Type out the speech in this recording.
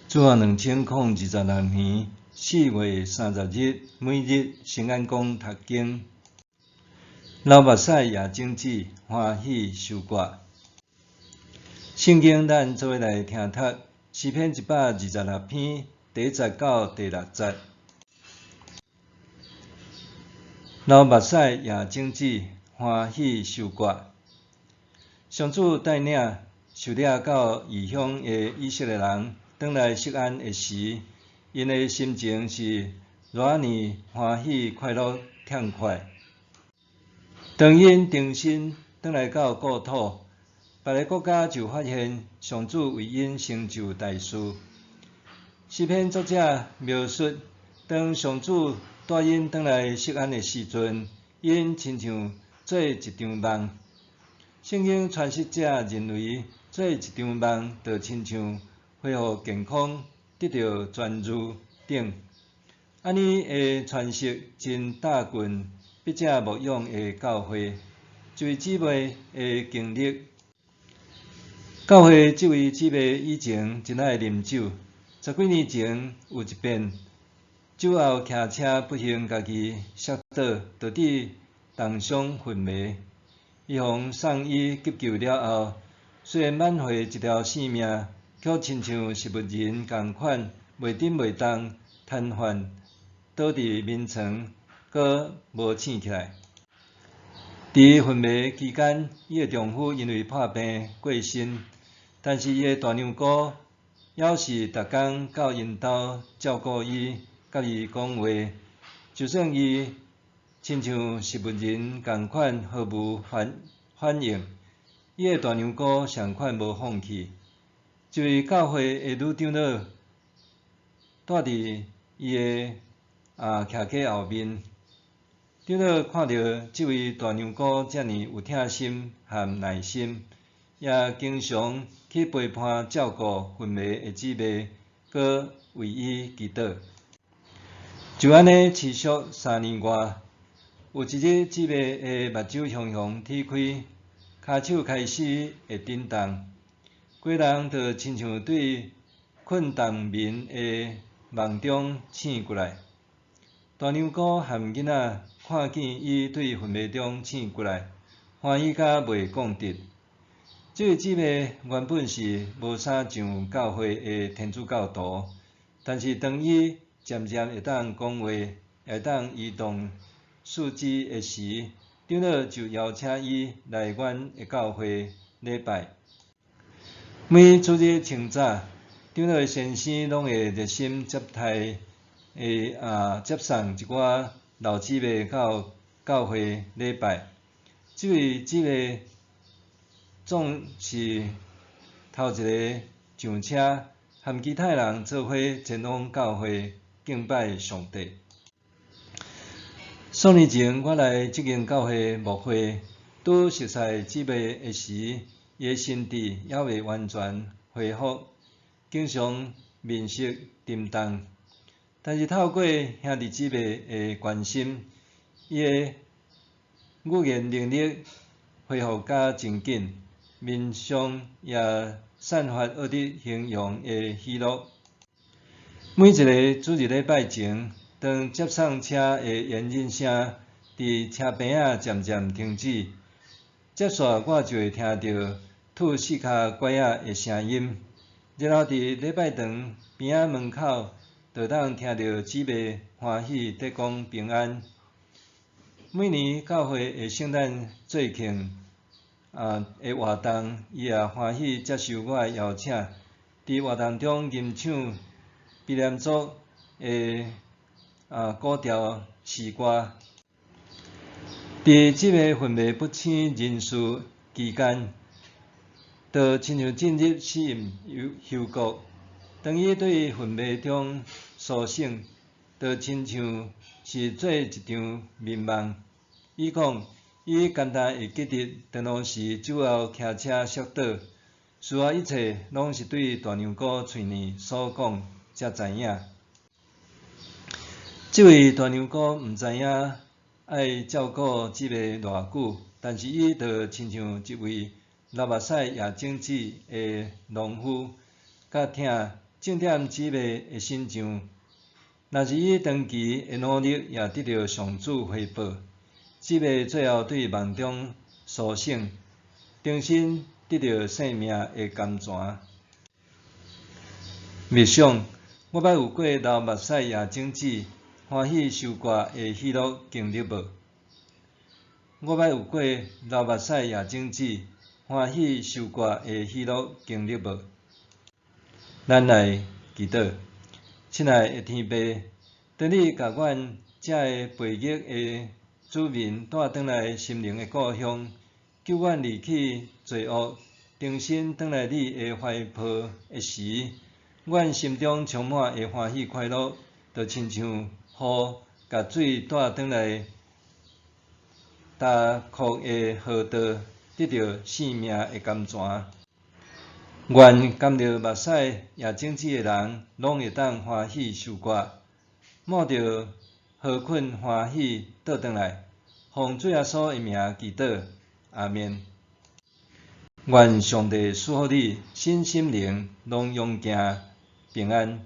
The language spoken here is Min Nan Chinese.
主後2026年4月30日，每日聖安講讀經，流目屎也種子，歡喜收割。聖經咱做伙來聽讀詩篇126篇第一節到第六節。流目屎也種子，歡喜收割。上主帶領受掠到異鄉的以色列人轉來錫安的時，𪜶的心情是偌爾歡喜、快樂、暢快。當𪜶重新轉來到故土，別个國家就發現上主為𪜶成就大事。詩篇作者描述，當上主帶𪜶轉來錫安的時陣，𪜶親像做一場夢。聖經詮釋者認為，做一場夢就親像恢復健康、得著痊癒等。按呢的詮釋真貼近筆者牧養的教會這位姊妹的經歷。教會這位姊妹以前真愛啉酒，十幾年前有一遍酒後騎車不幸家己摔倒，導致重傷昏迷。伊予送醫急救了後，雖然挽回一條性命，卻親像植物人仝款，袂振袂動，癱瘓倒佇眠床，閣無醒起來。佇昏迷期間，伊的丈夫因為破病過身，但是伊的大娘姑猶是逐工到𪜶兜照顧伊，佮伊講話，就算伊親像植物人仝款毫無反應，伊的大娘姑仝款無放棄。這位教會的女長老蹛佇伊的徛家後面，長老看著這位大娘姑遮爾有疼心和耐心，也經常去陪伴照顧昏迷的姊妹，閣為伊祈禱。就按呢持續3年外，有一日姊妹的目睭雄雄鐵開，跤手開始會振動，規人就親像對困冬眠的夢中醒過來。大娘姑和囡仔看見伊對昏迷中醒過來，歡喜甲袂講得。這位姊妹原本是無啥上教會的天主教徒，但是當伊漸漸會當講話，會當移動四肢的時，長老就邀請伊來阮的教會禮拜。每主日清早，長老先生攏會熱心接待的接送一寡老姊妹到教會禮拜。這位姊妹總是頭一个上車，和其他人做伙前往教會敬拜上帝。數年前，我來這間教會牧會，拄熟似姊妹的時，伊的心智猶未完全恢復，經常面色沉重。但是透過兄弟姊妹的關心，伊的語言能力恢復甲真緊，面上也散發學得形容的喜樂。每一个主日禮拜前，當接送車的引擎聲佇車邊仔漸漸停止，接煞我就會聽著吐四跤拐仔的聲音，然後佇禮拜堂邊仔門口，就當聽著姊妹歡喜佇講平安。每年教會的聖誕節慶的活動，伊也歡喜接受我的邀請，佇活動中吟唱卑南族的古調詩歌。佇這个昏迷不省人事期間，就親像進入死蔭幽谷。當伊對昏迷中甦醒，就親像是做一場眠夢。伊講，伊干焦會記得當時酒後騎車摔倒，事後一切攏是對大娘姑喙裡所講才知影。這位大娘姑毋知影愛照顧姊妹偌久，但是伊就親像一位流目屎也種子的農夫，佮疼正點姊妹的身上。若是伊長期的努力，也得著上主回報。姊妹最後對夢中甦醒，重新得著生命的甘泉。默想，我捌有過流目屎也種子，歡喜收割的喜樂經歷無？我捌有過流目屎也種子，歡喜收割的喜樂經歷無？咱來祈禱，親愛的天父，當你共阮這个背逆的子民帶轉來心靈的故鄉，救阮離棄罪惡，重新轉來你的懷抱的時，阮心中充滿的歡喜快樂，就親像雨共水帶轉來乾涸的河道，得著生命的甘泉。願甘流目屎也種子的人，攏會當歡喜收割，冒著禾捆歡喜倒轉來，奉主耶穌的名祈禱，阿們。願上帝賜福你，身心靈攏勇健平安。